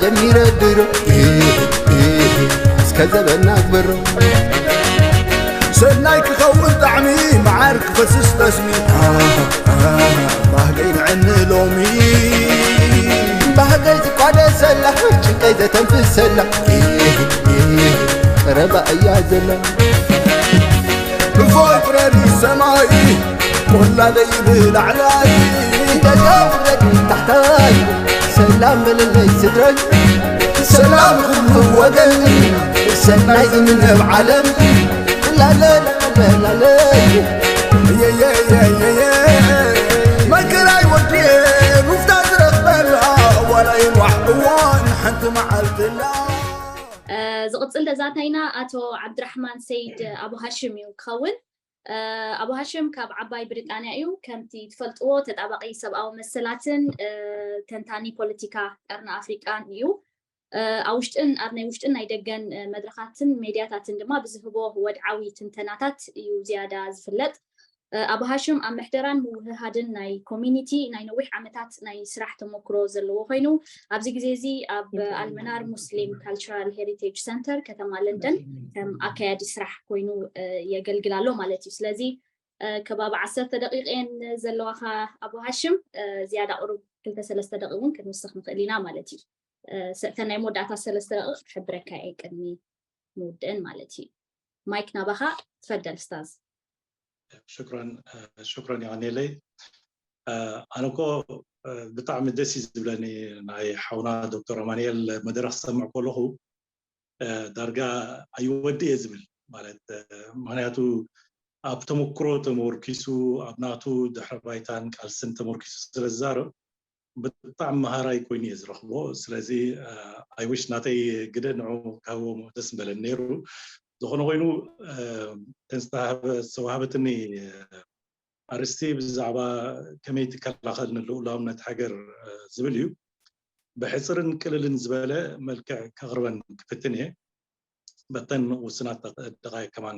ጀሚረ ድሮ እስከ ዘበና ግበሮ። ሰናይ ክኸውን ጣዕሚ፣ መዓር ክፈስስ ጠስሚ፣ ባህገይ ንዕኒ ሎሚ። ባህገይ ዝቋደሰላ፣ ጭንቀይ ዘተንፍሰላ፣ ቀረባ እያ ዘላ። እፎይ ፍረዲ ሰማይ፣ ቆላ ዘይብላዕላይ፣ ደጋ ፍረዲ ታሕታይ፣ ሰላም በለለይ ስድረይ፣ ሰላም ንኹሉ ወገን፣ ሰናይ ዝምነብ ዓለም። ላለለለለለይ፣ የየየየየ፣ መከራይ ወዲኤ፣ ሩፍታ ዝረኽበላ፣ ዋላ ይንዋሕ እዋን ሓንቲ መዓልትና። ዝቕፅል ተዛታይና ኣቶ ዓብድራሕማን ሰይድ ኣቡ ሃሽም እዩ ክኸውን። ኣቡ ሃሽም ካብ ዓባይ ብሪጣንያ እዩ። ከምቲ ትፈልጥዎ ተጣባቂ ሰብኣዊ መሰላትን ተንታኒ ፖለቲካ ቀርኒ ኣፍሪቃን እዩ። ኣብ ውሽጥን ኣብ ናይ ውሽጥን ናይ ደገን መድረኻትን ሜድያታትን ድማ ብዝህቦ ወድዓዊ ትንተናታት እዩ ዝያዳ ዝፍለጥ። ኣቡ ሃሽም ኣብ ምሕደራን ምውህሃድን ናይ ኮሚኒቲ ናይ ነዊሕ ዓመታት ናይ ስራሕ ተመክሮ ዘለዎ ኮይኑ ኣብዚ ግዜ እዚ ኣብ ኣልመናር ሙስሊም ካልቸራል ሄሪቴጅ ሰንተር ከተማ ለንደን ከም ኣካያዲ ስራሕ ኮይኑ የገልግል ኣሎ ማለት እዩ። ስለዚ ከባቢ ዓሰርተ ደቂቕ እየን ዘለዋኻ ኣቡ ሃሽም፣ ዝያዳ ቁሩብ ክልተ ሰለስተ ደቂቕ እውን ክንውስኽ ንኽእል ኢና ማለት እዩ። እተን ናይ መወዳእታ ሰለስተ ደቂቕ ክሕብረካ እየ ቅድሚ ምውድእን ማለት እዩ። ማይክ ናባኻ። ትፈደል ስታዝ። ሽክረን ሽክረን የቐኔለይ። ኣነ እኮ ብጣዕሚ ደስ እዩ ዝብለኒ ናይ ሓውና ዶክተር ኣማንኤል መደረ ክሰምዕ ከለኹ ዳርጋ ኣይወድእ እየ ዝብል ማለት ምክንያቱ ኣብ ተመክሮ ተመርኪሱ ኣብ ናቱ ድሕረ ባይታን ቃልስን ተመርኪሱ ስለ ዝዛረብ ብጣዕሚ መሃራይ ኮይኑ እየ ዝረኽቦ። ስለዚ I wish ናተይ ግደ ንዑ ክህቦ ደስ ምበለኒ ነይሩ። ዝኾነ ኮይኑ እተን ዝተዋሃበትኒ ኣርእስቲ ብዛዕባ ከመይ ትከላኸል ንልኡላውነት ሃገር ዝብል እዩ። ብሕፅርን ቅልልን ዝበለ መልክዕ ከቕርበን ክፍትን እየ። በተን ውስናት ደቃይቅ ከማን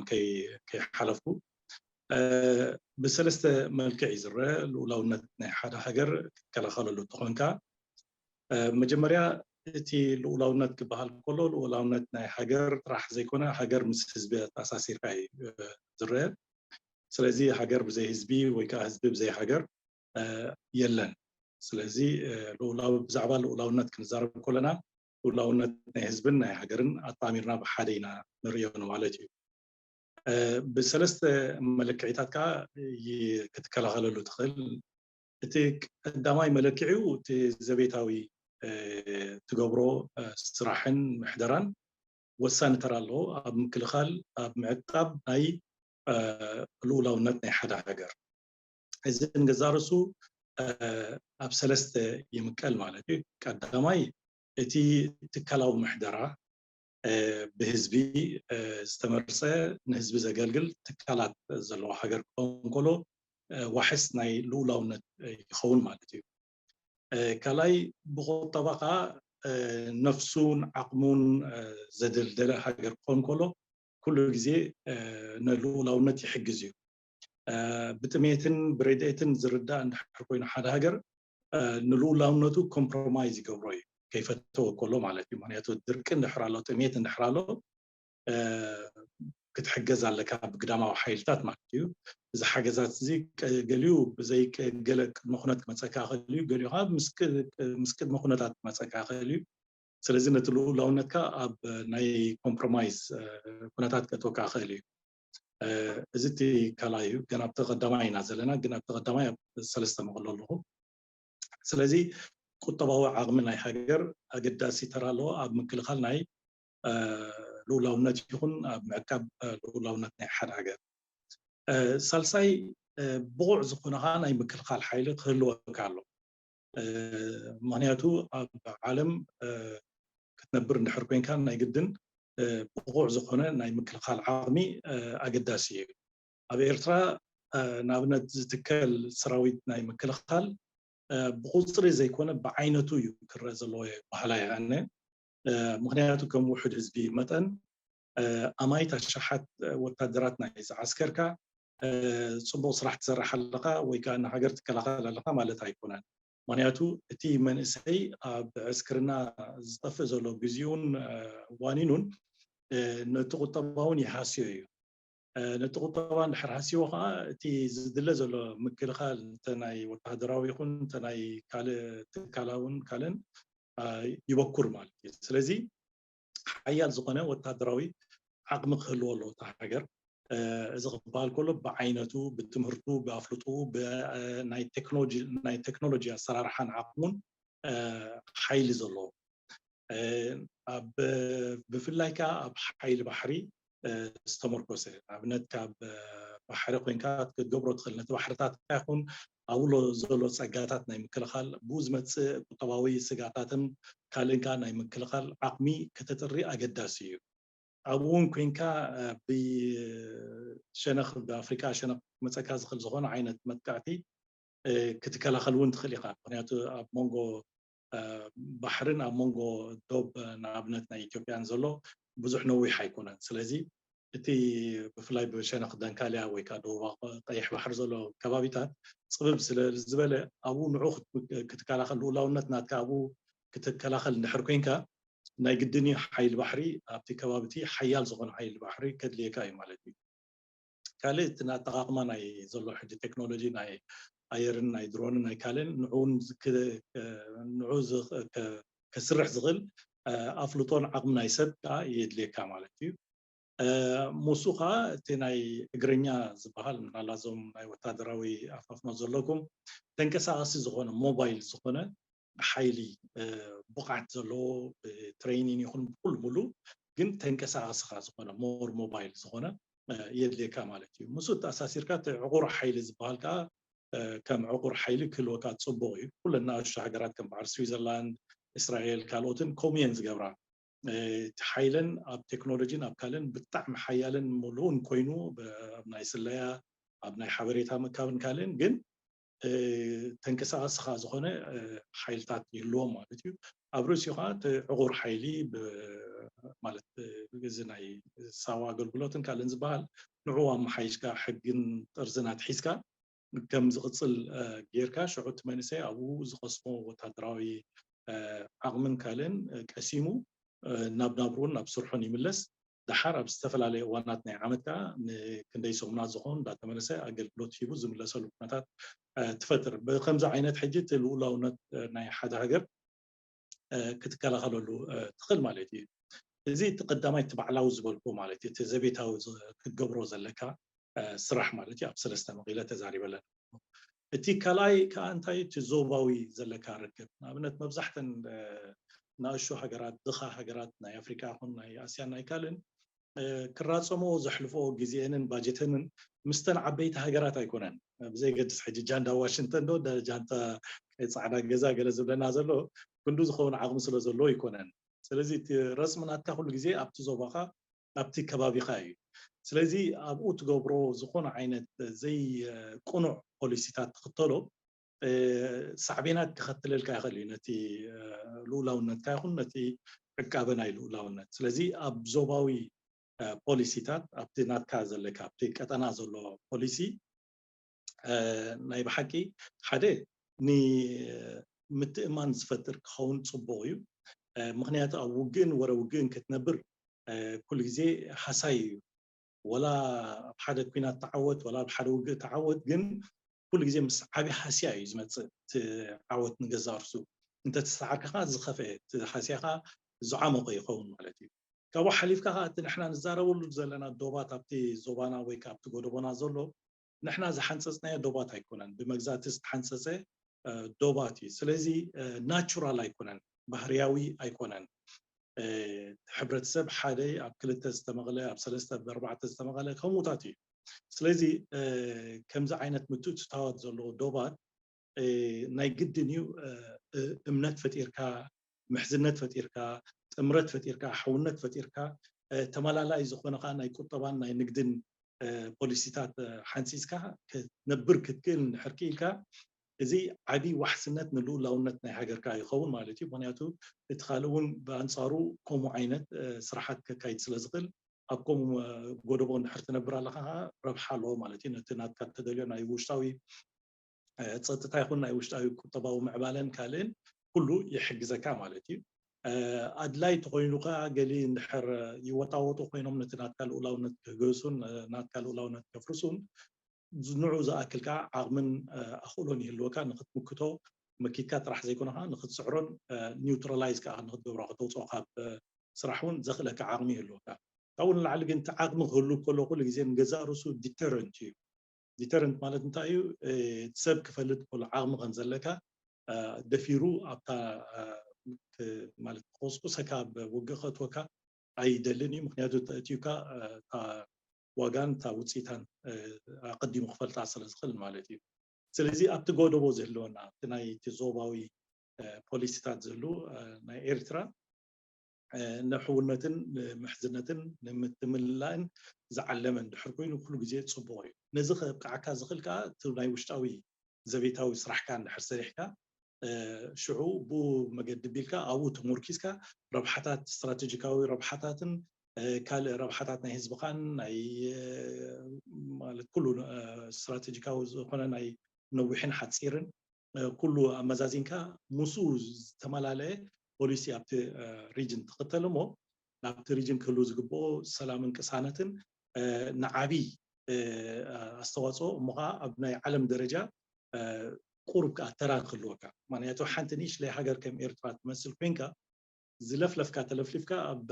ከይሓለፍኩ ብሰለስተ መልክዕ እዩ ዝረአ ልኡላውነት ናይ ሓደ ሃገር ክትከላኸለሉ ተኾንካ። መጀመርያ እቲ ልኡላውነት ክበሃል ከሎ ልኡላውነት ናይ ሃገር ጥራሕ ዘይኮነ ሃገር ምስ ህዝቢ ኣተኣሳሲርካ እዩ ዝረአ። ስለዚ ሃገር ብዘይ ህዝቢ ወይ ከዓ ህዝቢ ብዘይ ሃገር የለን። ስለዚ ብዛዕባ ልኡላውነት ክንዛረብ ከለና ልኡላውነት ናይ ህዝብን ናይ ሃገርን ኣጣሚርና ብሓደ ኢና ንርእዮ ማለት እዩ። ብሰለስተ መለክዒታት ከዓ ክትከላኸለሉ ትኽእል። እቲ ቀዳማይ መለክዒኡ እቲ ዘቤታዊ ትገብሮ ስራሕን ምሕደራን ወሳኒ ተራ ኣለዎ ኣብ ምክልኻል ኣብ ምዕቃብ ናይ ልኡላውነት ናይ ሓደ ሃገር። እዚ ንገዛርሱ ኣብ ሰለስተ ይምቀል ማለት እዩ። ቀዳማይ እቲ ትካላዊ ምሕደራ ብህዝቢ ዝተመርፀ ንህዝቢ ዘገልግል ትካላት ዘለዎ ሃገር ክኸውን ከሎ ዋሕስ ናይ ልኡላውነት ይኸውን ማለት እዩ። ካልኣይ ብቁጠባ ከዓ ነፍሱን ዓቕሙን ዘደልደለ ሃገር ክኸውን ከሎ ኩሉ ግዜ ንልኡላውነት ይሕግዝ እዩ። ብጥሜትን ብረድኤትን ዝርዳእ እንድሕር ኮይኑ ሓደ ሃገር ንልኡላውነቱ ኮምፕሮማይዝ ይገብሮ እዩ ከይፈተወ ከሎ ማለት እዩ። ምክንያቱ ድርቂ እንድሕር ኣሎ ጥሜት እንድሕር ኣሎ ክትሕገዝ ኣለካ ብግዳማዊ ሓይልታት ማለት እዩ። እዚ ሓገዛት እዚ ገሊኡ ብዘይ ገለ ቅድመ ኩነት ክመፀካ ይኽእል እዩ፣ ገሊኡ ከዓ ምስ ቅድመ ኩነታት ክመፀካ ይኽእል እዩ። ስለዚ ነቲ ልኡላውነትካ ኣብ ናይ ኮምፕሮማይዝ ኩነታት ከእትወካ ይኽእል እዩ። እዚ እቲ ካልኣይ እዩ። ግን ኣብቲ ቀዳማይ ኢና ዘለና፣ ግን ኣብቲ ቀዳማይ ኣብ ሰለስተ መቐሎ ኣለኹ። ስለዚ ቁጠባዊ ዓቕሚ ናይ ሃገር ኣገዳሲ ተራ ኣለዎ ኣብ ምክልኻል ናይ ልኡላውነት ይኹን ኣብ ምዕቃብ ልኡላውነት ናይ ሓደ ሃገር። ሳልሳይ ብቑዕ ዝኾነ ከዓ ናይ ምክልኻል ሓይሊ ክህልወካ ኣሎ። ምክንያቱ ኣብ ዓለም ክትነብር እንድሕር ኮይንካ ናይ ግድን ብቑዕ ዝኾነ ናይ ምክልኻል ዓቕሚ ኣገዳሲ እዩ። ኣብ ኤርትራ ንኣብነት ዝትከል ሰራዊት ናይ ምክልኻል ብቁፅሪ ዘይኮነ ብዓይነቱ እዩ ክረአ ዘለዎ በሃላይ ኣነ። ምክንያቱ ከም ውሑድ ህዝቢ መጠን ኣማይት ኣሽሓት ወታደራት ናይ ዝዓስከርካ ፅቡቕ ስራሕ ትሰርሕ ኣለኻ ወይ ከዓ ንሃገር ትከላኸል ኣለኻ ማለት ኣይኮነን። ምክንያቱ እቲ መንእሰይ ኣብ ዕስክርና ዝጠፍእ ዘሎ ግዜኡን ዋኒኑን ነቲ ቁጠባውን ይሃስዮ እዩ። ነቲ ቁጠባ እንድሕር ሃስይዎ ከዓ እቲ ዝድለ ዘሎ ምክልኻል እንተ ናይ ወታደራዊ ይኹን እንተ ናይ ካልእ ትካላውን ካልእን ይበኩር ማለት እዩ። ስለዚ ሓያል ዝኾነ ወታደራዊ ዓቕሚ ክህልዎ ኣለዎ እታ ሃገር። እዚ ክበሃል ከሎ ብዓይነቱ፣ ብትምህርቱ፣ ብኣፍልጥኡ፣ ናይ ቴክኖሎጂ ኣሰራርሓን ዓቕሙን ሓይሊ ዘለዎ፣ ብፍላይ ከዓ ኣብ ሓይሊ ባሕሪ ዝተመርኮሰ፣ ኣብነት ካብ ባሕሪ ኮይንካ ክትገብሮ ትኽእል፣ ነቲ ባሕርታት ይኹን ኣብኡ ዘሎ ፀጋታት ናይ ምክልኻል፣ ብኡ ዝመፅእ ቁጠባዊ ስጋታትን ካልእን ከዓ ናይ ምክልኻል ዓቕሚ ከተጥሪ ኣገዳሲ እዩ። ኣብኡ እውን ኮይንካ ብሸነኽ ብኣፍሪካ ሸነኽ መፀካ ዝኽእል ዝኾነ ዓይነት መጥቃዕቲ ክትከላኸል እውን ትኽእል ኢኻ። ምክንያቱ ኣብ መንጎ ባሕርን ኣብ መንጎ ዶብ ንኣብነት ናይ ኢትዮጵያን ዘሎ ብዙሕ ነዊሕ ኣይኮነን። ስለዚ እቲ ብፍላይ ብሸነኽ ደንካልያ ወይ ከዓ ደቡብ ቀይሕ ባሕሪ ዘሎ ከባቢታት ፅብብ ስለ ዝበለ ኣብኡ ንዑ ክትከላኸል ልኡላውነት ናትካ ኣብኡ ክትከላኸል እንድሕር ኮይንካ ናይ ግድን እዩ ሓይሊ ባሕሪ ኣብቲ ከባቢ እቲ ሓያል ዝኾነ ሓይሊ ባሕሪ ከድልየካ እዩ ማለት እዩ። ካልእ እቲ ኣጠቓቕማ ናይ ዘሎ ሕጂ ቴክኖሎጂ ናይ ኣየርን ናይ ድሮንን ናይ ካልእን ንዑ ከስርሕ ዝኽእል ኣፍልጦን ዓቕሚ ናይ ሰብ ከዓ የድልየካ ማለት እዩ። ሙሱ ከዓ እቲ ናይ እግረኛ ዝበሃል ምናላ እዞም ናይ ወታደራዊ ኣፋፍኖ ዘለኩም ተንቀሳቐሲ ዝኾነ ሞባይል ዝኾነ ብሓይሊ ብቕዓት ዘለዎ ብትሬኒን ይኹን ብኩሉ ሙሉ ግን ተንቀሳቐስኻ ዝኾነ ሞር ሞባይል ዝኾነ የድልየካ ማለት እዩ። ምስ ተኣሳሲርካ እቲ ዕቑር ሓይሊ ዝበሃል ከዓ ከም ዕቑር ሓይሊ ክህልወካ ፅቡቕ እዩ። ኩለን ንኣሽቱ ሃገራት ከም በዓል ስዊዘርላንድ፣ እስራኤል ካልኦትን ከምኡ እየን ዝገብራ። እቲ ሓይለን ኣብ ቴክኖሎጂን ኣብ ካልእን ብጣዕሚ ሓያልን ሙሉእን ኮይኑ ኣብ ናይ ስለያ ኣብ ናይ ሓበሬታ ምእካብን ካልእን ግን ተንቀሳቐስኻ ዝኾነ ሓይልታት ይህልዎም ማለት እዩ። ኣብ ርእሲኡ ከዓ እቲ ዕቑር ሓይሊ ማለት እዚ ናይ ሳዋ ኣገልግሎትን ካልእን ዝበሃል ንዕኡ ኣመሓይሽካ ሕግን ጥርዝን ኣትሒዝካ ከም ዝቕፅል ጌርካ ሽዑ እቲ መንእሰይ ኣብኡ ዝቐስሞ ወታደራዊ ዓቕምን ካልእን ቀሲሙ ናብ ናብርኡን ናብ ስርሑን ይምለስ። ደሓር ኣብ ዝተፈላለየ እዋናት ናይ ዓመት ከዓ ንክንደይ ሰሙናት ዝኾን እንዳተመለሰ ኣገልግሎት ሂቡ ዝምለሰሉ ኩነታት ትፈጥር። ብከምዚ ዓይነት ሕጂ እቲ ልኡላውነት ናይ ሓደ ሃገር ክትከላኸለሉ ትኽእል ማለት እዩ። እዚ እቲ ቀዳማይ እቲ ባዕላዊ ዝበልኩ ማለት እዩ። እቲ ዘቤታዊ ክትገብሮ ዘለካ ስራሕ ማለት እዩ። ኣብ ሰለስተ መቒለ ተዛሪበ ኣለና። እቲ ካልኣይ ከዓ እንታይ እቲ ዞባዊ ዘለካ ርክብ ንኣብነት መብዛሕተን ንኣሹ ሃገራት ድኻ ሃገራት ናይ ኣፍሪካ ይኹን ናይ ኣስያን ናይ ካልእን ክራፀሞ ዘሕልፎ ግዜአንን ባጀተንን ምስተን ዓበይቲ ሃገራት ኣይኮነን። ብዘይገድስ ሕጂ ጃንዳ ዋሽንግተን ዶ ጃንታ ፃዕዳ ገዛ ገለ ዝብለና ዘሎ ክንዱ ዝኸውን ዓቕሚ ስለ ዘለዎ ኣይኮነን። ስለዚ እቲ ረፅሚ ናትካ ኩሉ ግዜ ኣብቲ ዞባኻ ኣብቲ ከባቢኻ እዩ። ስለዚ ኣብኡ ትገብሮ ዝኾነ ዓይነት ዘይቅኑዕ ፖሊሲታት ትኽተሎ ሳዕቤናት ክኸትለልካ ይኽእል እዩ ነቲ ልኡላውነትካ ይኹን ነቲ ዕቃበ ናይ ልኡላውነት። ስለዚ ኣብ ዞባዊ ፖሊሲታት ኣብቲ ናትካ ዘለካ ኣብቲ ቀጠና ዘሎ ፖሊሲ ናይ ብሓቂ ሓደ ንምትእማን ዝፈጥር ክኸውን ፅቡቕ እዩ። ምክንያቱ ኣብ ውግእን ወረ ውግእን ክትነብር ኩሉ ግዜ ሃሳይ እዩ። ወላ ኣብ ሓደ ኩናት ተዓወት ወላ ኣብ ሓደ ውግእ ተዓወት ግን ኩሉ ግዜ ምስ ዓብዪ ሃስያ እዩ ዝመፅእ እቲ ዓወት ንገዛ ርሱ። እንተተሰዓርካ ከዓ ዝኸፍአ እቲ ሃስያ ከዓ ዝዓመቐ ይኸውን ማለት እዩ። ካብኡ ሓሊፍካ ከዓ እቲ ንሕና ንዛረበሉ ዘለና ዶባት ኣብቲ ዞባና ወይ ከዓ ኣብቲ ጎደቦና ዘሎ ንሕና ዝሓንፀፅናዮ ዶባት ኣይኮነን፣ ብመግዛእቲ ዝተሓንፀፀ ዶባት እዩ። ስለዚ ናቹራል ኣይኮነን፣ ባህርያዊ ኣይኮነን። ሕብረተሰብ ሓደ ኣብ ክልተ ዝተመቐለ ኣብ ሰለስተ ብኣርባዕተ ዝተመቐለ ከምኡታት እዩ። ስለዚ ከምዚ ዓይነት ምትእትታዋት ዘለዎ ዶባት ናይ ግድን እዩ እምነት ፈጢርካ ምሕዝነት ፈጢርካ ጥምረት ፈጢርካ ሓውነት ፈጢርካ ተመላላይ ዝኾነ ከዓ ናይ ቁጠባን ናይ ንግድን ፖሊሲታት ሓንፂፅካ ክትነብር ክትክእል እንድሕር ክኢልካ እዚ ዓብዪ ዋሕስነት ንልኡላውነት ናይ ሃገርካ ይኸውን ማለት እዩ። ምክንያቱ እቲ ካልእ እውን ብኣንፃሩ ከምኡ ዓይነት ስራሓት ከካይድ ስለ ዝኽእል ኣብ ከምኡ ጎደቦ እንድሕር ትነብር ኣለካ ከዓ ረብሓ ኣለዎ ማለት እዩ። ነቲ ናትካ እተደልዮ ናይ ውሽጣዊ ጸጥታ ይኹን ናይ ውሽጣዊ ቁጠባዊ ምዕባለን ካልእን ኩሉ ይሕግዘካ ማለት እዩ። ኣድላይ ተኮይኑ ከኣ ገሊ እንድሕር ይወጣወጡ ኮይኖም ነቲ ናትካ ልኡላውነት ክህገሱን ናትካ ልኡላውነት ከፍርሱን ንዑ ዝኣክል ከዓ ዓቕምን ኣኽእሎን ይህልወካ ንክትምክቶ መኪትካ ጥራሕ ዘይኮነ ከዓ ንክትስዕሮን ኒውትራላይዝ ከዓ ንክትገብሮ ከተውፅኦ ካብ ስራሕ እውን ዘኽእለካ ዓቕሚ ይህልወካ። ካብኡ ንላዕሊ ግን እቲ ዓቕሚ ክህሉ ከሎ ኩሉ ግዜ ንገዛእ ርእሱ ዲተረንት እዩ። ዲተረንት ማለት እንታይ እዩ? ሰብ ክፈልጥ ከሎ ዓቕሚ ከም ዘለካ ደፊሩ ኣብታ ማለት ክቆስቁሰካ ኣብ ውግእ ከእትወካ ኣይደልን እዩ። ምክንያቱ ተእትዩካ እታ ዋጋን እታ ውፅኢታን ኣቀዲሙ ክፈልጣ ስለ ዝኽእል ማለት እዩ። ስለዚ ኣብቲ ጎደቦ ዝህልወና ኣብቲ ናይ እቲ ዞባዊ ፖሊሲታት ዝህሉ ናይ ኤርትራ ንሕውነትን ንምሕዝነትን ንምትምልላእን ዝዓለመ እንድሕር ኮይኑ ኩሉ ግዜ ፅቡቕ እዩ። ነዚ ከብቅዓካ ዝኽእል ከዓ እቲ ናይ ውሽጣዊ ዘቤታዊ ስራሕካ እንድሕር ሰሪሕካ ሽዑ ብኡ መገዲ ቢልካ ኣብኡ ተሞርኪዝካ ረብሓታት ስትራቴጂካዊ ረብሓታትን ካልእ ረብሓታት ናይ ህዝብኻን ናይ ማለት ኩሉ ስትራቴጂካዊ ዝኾነ ናይ ነዊሕን ሓፂርን ኩሉ ኣመዛዚንካ ምስኡ ዝተመላለየ ፖሊሲ ኣብቲ ሪጅን ትኽተል እሞ ናብቲ ሪጅን ክህሉ ዝግብኦ ሰላምን ቅሳነትን ንዓብይ ኣስተዋፅኦ እሞ ከዓ ኣብ ናይ ዓለም ደረጃ ቁሩብ ከዓ ተራ ክህልወካ። ምክንያቱ ሓንቲ ንእሽለይ ሃገር ከም ኤርትራ ትመስል ኮይንካ ዝለፍለፍካ ተለፍሊፍካ ኣብ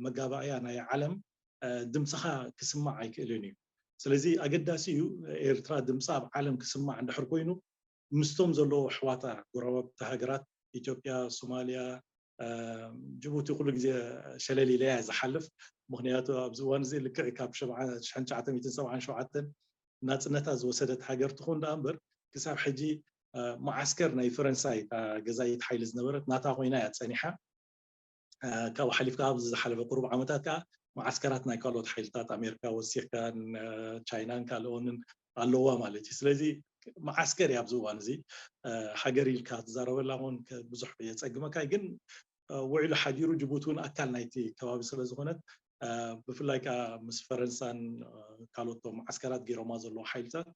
መጋባእያ ናይ ዓለም ድምፅኻ ክስማዕ ኣይክእልን እዩ። ስለዚ ኣገዳሲ እዩ ኤርትራ ድምፃ ኣብ ዓለም ክስማዕ እንድሕር ኮይኑ ምስቶም ዘለዎ ኣሕዋታ ጎረባብቲ ሃገራት ኢትዮጵያ፣ ሶማልያ፣ ጅቡቲ ኩሉ ግዜ ሸለል ኢለያ ዝሓልፍ። ምክንያቱ ኣብዚ እዋን እዚ ልክዕ ካብ ሽሕን ትሽዓተ ሚእትን ሰብዓን ሸውዓተን ናፅነታ ዝወሰደት ሃገር ትኹን ደኣ እምበር ክሳብ ሕጂ መዓስከር ናይ ፈረንሳይ ገዛኢት ሓይሊ ዝነበረት ናታ ኮይና እያ ፀኒሓ። ካብኡ ሓሊፍካ ኣብዚ ዝሓለፈ ቁሩብ ዓመታት ከዓ መዓስከራት ናይ ካልኦት ሓይልታት ኣሜሪካ ወሲኽካ ቻይናን ካልኦንን ኣለዋ ማለት እዩ። ስለዚ መዓስከር እዩ ኣብዚ እዋን እዚ። ሃገር ኢልካ ትዛረበላ ውን ብዙሕ የፀግመካ ግን ውዒሉ ሓዲሩ ጅቡቲ እውን ኣካል ናይቲ ከባቢ ስለ ዝኾነት ብፍላይ ከዓ ምስ ፈረንሳን ካልኦቶም መዓስከራት ገይሮማ ዘለዉ ሓይልታት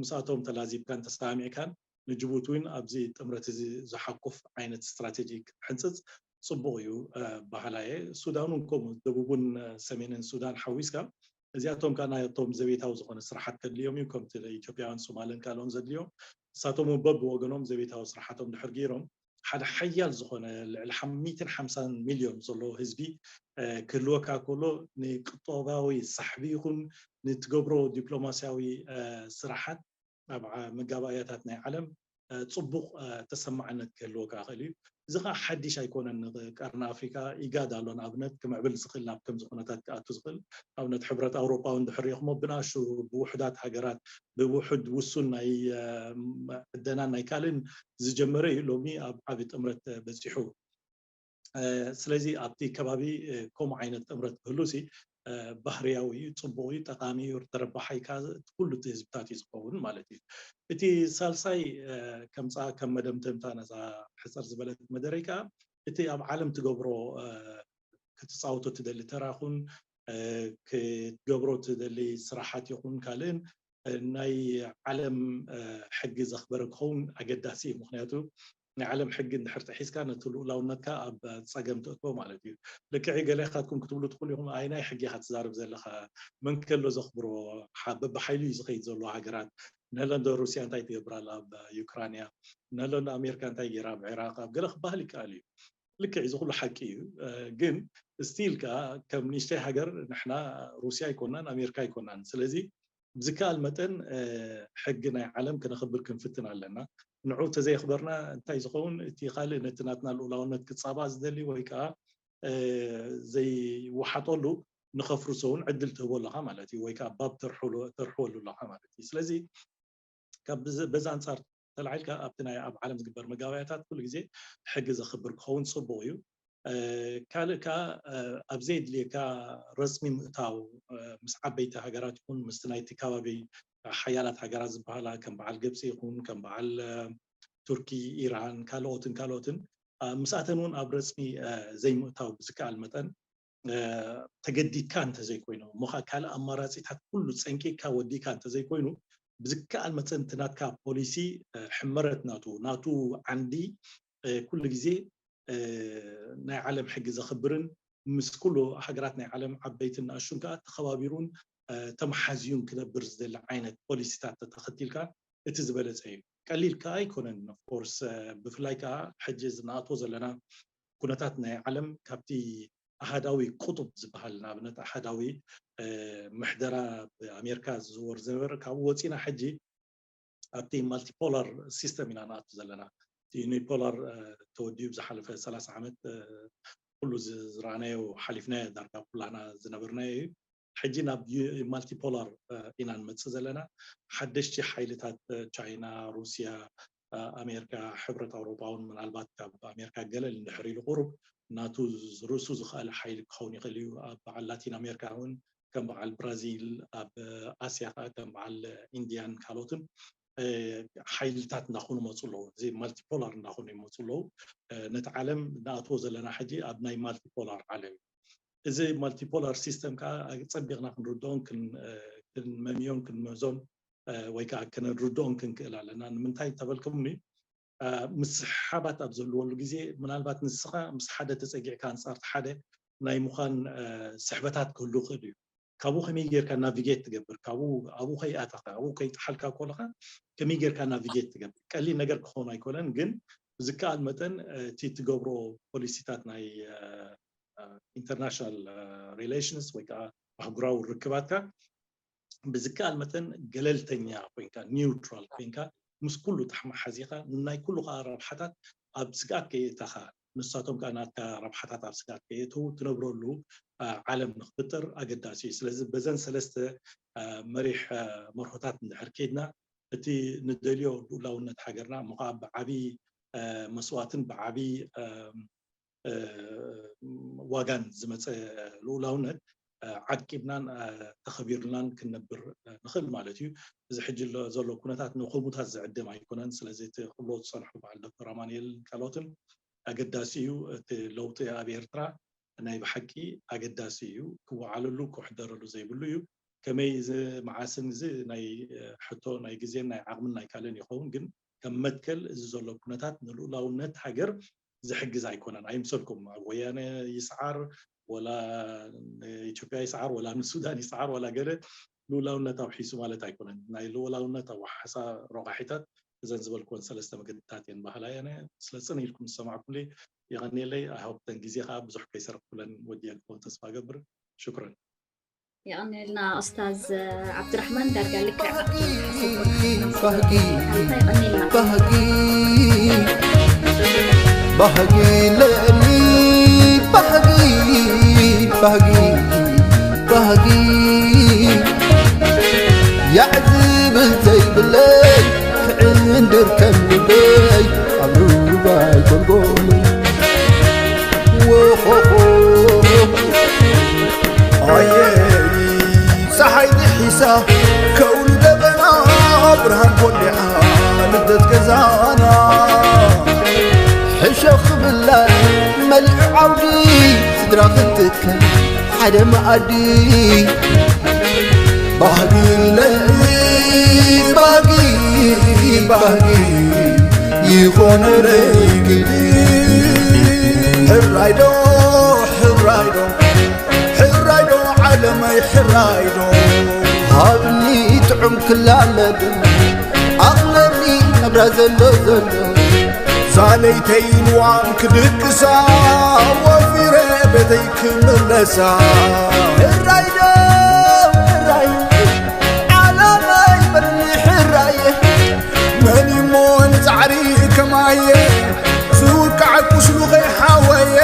ምስኣቶም ተላዚብካን ተሰማሚዕካን ንጅቡቲ እውን ኣብዚ ጥምረት እዚ ዝሓቁፍ ዓይነት ስትራቴጂ ክትሕንፅፅ ፅቡቕ እዩ በሃላ እየ። ሱዳን እውን ከምኡ ደቡብን ሰሜንን ሱዳን ሓዊስካ እዚኣቶም ከዓ ናይቶም ዘቤታዊ ዝኾነ ስራሓት ከድልዮም እዩ ከምቲ ኢትዮጵያውያን ሶማልን ካልኦን ዘድልዮም ንሳቶም እውን በብወገኖም ዘቤታዊ ስራሓቶም ድሕር ገይሮም ሓደ ሓያል ዝኾነ ልዕሊ ሚእትን ሓምሳን ሚልዮን ዘለዎ ህዝቢ ክህልወካ ከሎ ንቁጠባዊ ሳሕቢ ይኹን ንትገብሮ ዲፕሎማስያዊ ስራሓት ኣብ መጋባእያታት ናይ ዓለም ፅቡቕ ተሰማዕነት ክህልወካ ይኽእል እዩ። እዚ ከዓ ሓድሽ ኣይኮነን። ንቀርኒ ኣፍሪካ ኢጋድ ኣሎ ንኣብነት ክምዕብል ዝኽእል ናብ ከምዚ ኩነታት ክኣቱ ዝኽእል ኣብነት ሕብረት ኣውሮጳ እውን ድሕር ኢኹሞ ብንኣሽቱ ብውሑዳት ሃገራት ብውሑድ ውሱን ናይ ዕደናን ናይ ካልእን ዝጀመረ እዩ ሎሚ ኣብ ዓቢ ጥምረት በፂሑ። ስለዚ ኣብቲ ከባቢ ከምኡ ዓይነት ጥምረት ክህሉ ሲ ባህርያዊ እዩ፣ ፅቡቕ እዩ፣ ጠቃሚ እዩ፣ ተረባሓይ ኩሉ እቲ ህዝብታት እዩ ዝኸውን ማለት እዩ። እቲ ሳልሳይ ከምፃ ከም መደምደምታ ነዛ ሕፅር ዝበለት መደረይ ከዓ እቲ ኣብ ዓለም ትገብሮ ክትፃወቶ ትደሊ ተራኹን ክትገብሮ ትደሊ ስራሓት ይኹን ካልእን ናይ ዓለም ሕጊ ዘኽበረ ክኸውን ኣገዳሲ እዩ። ምክንያቱ ናይ ዓለም ሕጊ እንድሕር ጥሒስካ ነቲ ልኡላውነትካ ኣብ ፀገም ተእትዎ ማለት እዩ። ልክዕ ገለ ካትኩም ክትብሉ ትኽእሉ ኢኹም፣ ኣይ ናይ ሕጊ ኢኻ ትዛረብ ዘለኻ፣ መን ከሎ ዘኽብሮ፣ በብሓይሉ እዩ ዝኸይድ ዘሎ ሃገራት። ንህለንዶ ሩስያ እንታይ ትገብር ኣላ ኣብ ዩክራንያ፣ ንህለንዶ ኣሜሪካ እንታይ ገይራ ኣብ ዒራቅ፣ ኣብ ገለ ክበሃል ይከኣል እዩ። ልክዕ እዚ ኩሉ ሓቂ እዩ፣ ግን ስቲል ከኣ ከም ንእሽተይ ሃገር ንሕና ሩስያ ኣይኮናን ኣሜሪካ ኣይኮናን። ስለዚ ብዝከኣል መጠን ሕጊ ናይ ዓለም ክነኽብር ክንፍትን ኣለና። ንዑ ተዘየኽበርና እንታይ ዝኸውን እቲ ካልእ ነቲ ናትና ልኡላውነት ክፃባእ ዝደሊ ወይ ከዓ ዘይወሓጠሉ ንኸፍርሶ እውን ዕድል ትህቦ ኣለኻ ማለት እዩ ወይ ከዓ ባብ ተርሕወሉ ኣለኻ ማለት እዩ። ስለዚ ካብ በዚ ኣንፃር ተላዒልካ ኣብቲ ናይ ኣብ ዓለም ዝግበር መጋባእያታት ኩሉ ግዜ ሕጊ ዘኽብር ክኸውን ፅቡቕ እዩ። ካልእ ከዓ ኣብ ዘየድልየካ ረፅሚ ምእታው ምስ ዓበይቲ ሃገራት ይኹን ምስቲ ናይቲ ከባቢ ሓያላት ሃገራት ዝበሃላ ከም በዓል ግብፂ ይኹን ከም በዓል ቱርኪ፣ ኢራን፣ ካልኦትን ካልኦትን ምስኣተን እውን ኣብ ረፅሚ ዘይምእታው ብዝከኣል መጠን ተገዲድካ እንተዘይኮይኑ እሞ ካልእ ኣማራፂታት ኩሉ ፀንቂቅካ ወዲእካ እንተዘይኮይኑ ብዝከኣል መጠን እቲ ናትካ ፖሊሲ ሕመረት ናቱ ናቱ ዓንዲ ኩሉ ግዜ ናይ ዓለም ሕጊ ዘኽብርን ምስ ኩሉ ሃገራት ናይ ዓለም ዓበይትን ንኣሹን ከዓ ተኸባቢሩን ተመሓዝዩን ክነብር ዝደሊ ዓይነት ፖሊሲታት ተተኸቲልካ እቲ ዝበለፀ እዩ። ቀሊል ከዓ ኣይኮነን። ኦፍኮርስ ብፍላይ ከዓ ሕጂ ዝነኣቶ ዘለና ኩነታት ናይ ዓለም ካብቲ ኣሃዳዊ ቁጡብ ዝበሃል ንኣብነት ኣሃዳዊ ምሕደራ ብኣሜሪካ ዝዝወር ዝነበረ ካብኡ ወፂና ሕጂ ኣብቲ ማልቲፖላር ሲስተም ኢና ንኣቱ ዘለና። እቲ ዩኒፖላር ተወዲኡ ብዝሓለፈ ሰላሳ ዓመት ኩሉ ዝረኣናዮ ሓሊፍናዮ ዳርጋ ኩላና ዝነበርናዮ እዩ። ሕጂ ናብ ማልቲፖላር ኢና ንመፅእ ዘለና። ሓደሽቲ ሓይልታት ቻይና፣ ሩስያ፣ ኣሜሪካ፣ ሕብረት ኣውሮጳ እውን ምናልባት ካብ ኣሜሪካ ገለል እንድሕር ኢሉ ቁሩብ ናቱ ርእሱ ዝኽኣለ ሓይሊ ክኸውን ይኽእል እዩ። ኣብ በዓል ላቲን ኣሜሪካ እውን ከም በዓል ብራዚል፣ ኣብ ኣስያ ከዓ ከም በዓል ኢንዲያን ካልኦትን ሓይልታት እንዳኾኑ መፁ ኣለዉ። እዚ ማልቲፖላር እንዳኾኑ ይመፁ ኣለዉ። ነቲ ዓለም ንኣትዎ ዘለና ሕጂ ኣብ ናይ ማልቲፖላር ዓለም እዩ። እዚ ማልቲፖላር ሲስተም ከዓ ፀቢቕና ክንርድኦን ክንመምዮን ክንምህዞን ወይ ከዓ ክንርድኦን ክንክእል ኣለና። ንምንታይ ተበልኩምኒ ምስሕሓባት ኣብ ዝህልወሉ ግዜ ምናልባት ንስኻ ምስ ሓደ ተፀጊዕካ ኣንፃርቲ ሓደ ናይ ምዃን ስሕበታት ክህሉ ይኽእል እዩ። ካብኡ ከመይ ጌርካ ናቪጌት ትገብር፣ ካብኡ ኣብኡ ከይኣተኻ ኣብኡ ከይጠሓልካ ከለኻ ከመይ ጌርካ ናቪጌት ትገብር ቀሊል ነገር ክኸውን ኣይኮነን። ግን ብዝከኣል መጠን እቲ ትገብሮ ፖሊሲታት ናይ ኢንተርናሽናል ሪሌሽንስ ወይ ከዓ ኣህጉራዊ ርክባትካ ብዝከኣል መጠን ገለልተኛ ኮይንካ ኒውትራል ኮይንካ ምስ ኩሉ ተሓማሓዚኻ ናይ ኩሉ ከዓ ረብሓታት ኣብ ስግኣት ከየእተኻ ንሳቶም ከዓ ናትካ ረብሓታት ኣብ ስግኣት ከየእተዉ ትነብረሉ ዓለም ንክፍጠር ኣገዳሲ እዩ። ስለዚ በዘን ሰለስተ መሪሕ መርሆታት እንድሕር ከይድና እቲ ንደልዮ ልኡላውነት ሃገርና እሞ ከዓ ብዓብዪ መስዋእትን ብዓብዪ ዋጋን ዝመፀ ልኡላውነት ዓቂብናን ተኸቢርናን ክንነብር ንኽእል ማለት እዩ። እዚ ሕጂ ዘሎ ኩነታት ንከሙታት ዝዕደም ኣይኮነን። ስለዚ እቲ ክብሎ ዝፀንሑ በዓል ዶክተር ኣማኑኤል ካልኦትን ኣገዳሲ እዩ። እቲ ለውጢ ኣብ ኤርትራ ናይ ብሓቂ ኣገዳሲ እዩ። ክወዓለሉ ክሕደረሉ ዘይብሉ እዩ። ከመይ እዚ መዓስን እዚ ናይ ሕቶ ናይ ግዜን ናይ ዓቕምን ናይ ካልእን ይኸውን፣ ግን ከም መትከል እዚ ዘሎ ኩነታት ንልኡላውነት ሃገር ዝሕግዝ ኣይኮነን። ኣይምሰልኩም ኣብ ወያነ ይስዓር ወላ ኢትዮጵያ ይስዓር ወላ ንሱዳን ይስዓር ወላ ገለ ልኡላውነት ኣውሒሱ ማለት ኣይኮነን። ናይ ልኡላውነት ኣወሓሓሳ ረቋሒታት እዘን ዝበልኩወን ሰለስተ መገድታት እየን ባህላ እየነ። ስለ ፅን ኢልኩም ዝሰማዕኩምለይ የቐንየለይ። ኣይሆፕ ተን ግዜ ከዓ ብዙሕ ከይሰረኩለን ወዲየ ክኸውን ተስፋ ገብር። ሽኩረን። የቐንየልና ኡስታዝ ዓብድራሕማን ዳርጋ ልክዕ ባህጊ ባህጊ ባህጊ ለእኒ ባህጊ ባህጊ ባህጊ ያዕ ዝብል ዘይብለይ ክዕንድር ከም ልበይ ኣብ ሩባይ ጎልጎል ወኾኾ ኣየ ፀሓይ ንሒሳ ከውሊ ደበና ብርሃን ኮሊዓ ልደት ገዛና ሕሸኽ ብላ መሊዑ ዓውዲ ስድራ ክትከል ሓደ መኣዲ ባህጊ ለሊ ባህጊ ባህጊ ይኾነለይ ግዲ ሕራይዶ ሕራይዶ ሕራይዶ ዓለመይ ሕራይዶ ሃብኒ ጥዑም ክላመድ ኣቕለኒ ኣብራ ዘሎ ዘሎ ዛለይተይ ንዋም ክድቅሳ ወፊረ ቤተይ ክምለሳ ሕራይዶ ሕራይ ዓለመይ በልኒ ሕራየ መን እሞ ንፃዕሪ ከማየ ዝውቃዕ ቁስሉ ከይሓወየ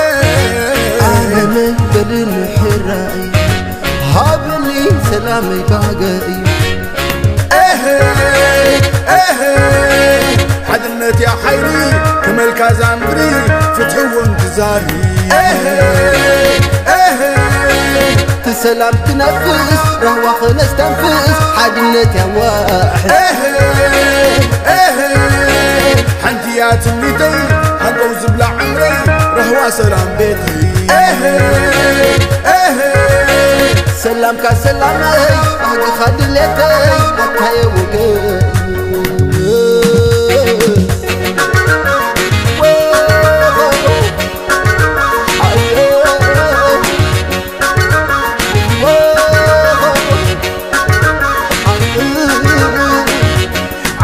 ኣነ በልኒ ሕራይ ሃብኒ ሰላመይ ባገይ እህ እህ ሓድነት ያ ሓይሊ ክመልካ ዛምሪ ፍትሒ እውን ትዛሪ እህ እህ ትሰላም ትነፍስ ራህዋ ክነስተንፍስ ሓድነት ያዋሕ እህ እህ ሓንቲ እያ ትምኒተይ ሃንቀው ዝብላ ዕምረይ ራህዋ ሰላም ቤተይ እህ እህ ሰላምካ ሰላመይ፣ ባህግኻ ድሌተይ፣ ኣታየ ወገን።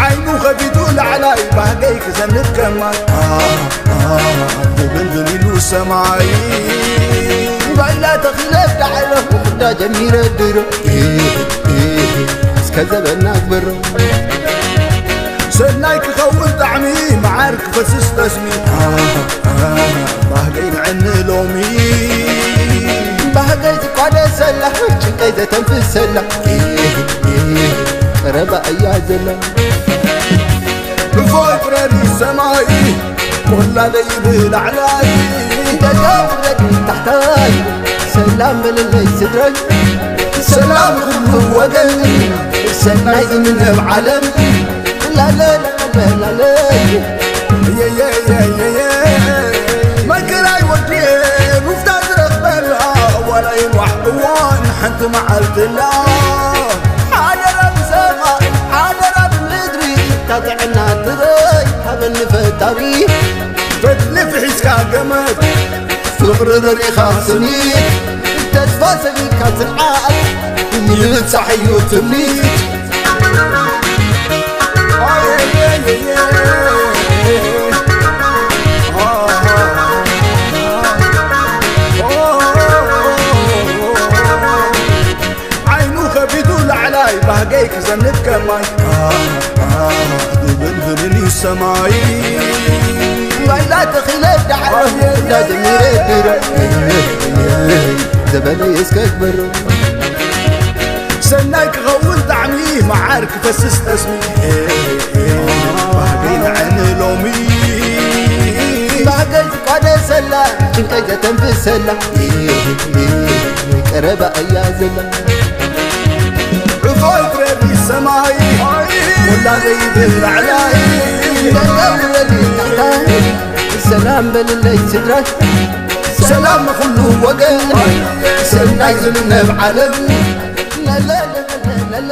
ዓይኑ ከፊቱ ላዕላይ፣ ባህገይ ክዘንብ ከማይ፣ አ፣ አ፣ ድብልብል ኢሉ ሰማይ። ባይላ ተኺለ ዳዕለ፣ ክዳ ጀሚረ ድሮ፣ እስከ ዘበና ግበሮ። ሰናይ ክኸውን ጣዕሚ፣ መዓር ክፈስስ ጠስሚ፣ አ፣ አ፣ ባህገይ ንዕኒ ሎሚ። ባህገይ ዝቋደሰላ፣ ጭንቀይ ዘተንፍሰላ፣ ቀረባ እያ ዘላ። እፎይ ፍረዲ ሰማይ፣ ወላደይ ብላዕላይ። ደጋ ውረድ ታሕታይ፣ ሰላም በልለይ ስድራይ። ሰላም ኩሉ ወገን፣ ሰናይ ዝምነብ ዓለም። ላለ ላለ ላለ። የየየየየ። መከራይ ወዲኤ፣ ሩፍታ ዝረኽበላ፣ ዋላ ይንዋሕ እዋን ሓንቲ መዓልቲ ኣላ። ሓደራ ብሰማይ፣ ሓደራ ብምድሪ፣ እታ ጥዕና ትበይ ሃበኒ ፈጣሪ። ፈትሊ ፍሒስካ ገመድ፣ ፍቕሪ ረሪኻ ስኒት፣ ተስፋ ሰጊድካ ጽንዓት፣ ይብጻሕ እዩ ትምኒት። ዓይኑ ከፊቱ ላዕላይ፣ ባህገይ ክዘንብ ከማይ፣ ድብልብልን እዩ ሰማይ። ባይላ ተኺለ ዳዕሮ፣ ዳግም ይረድሮ፣ ዘበነይ እስከ ግበሮ። ሰናይ ክኸውን ጣዕሚ፣ መዓር ክፈስስ ጠስሚ፣ ባህገይ ንዓኒ ሎሚ። ባህገይ ዝቋደሰላ፣ ጭንቀይ ዘተንፍሰላ፣ ቀረባ እያ ዘላ። እፎይ ፍረዲ ሰማይ፣ ወላደይ ብላዕላይ። ደጋ ውረዲ ታሕታይ፣ ሰላም በልለይ ስድራይ። ሰላም ንኹሉ ወገን፣ ሰናይ ዝምነብ ዓለም። ለለለለለለ።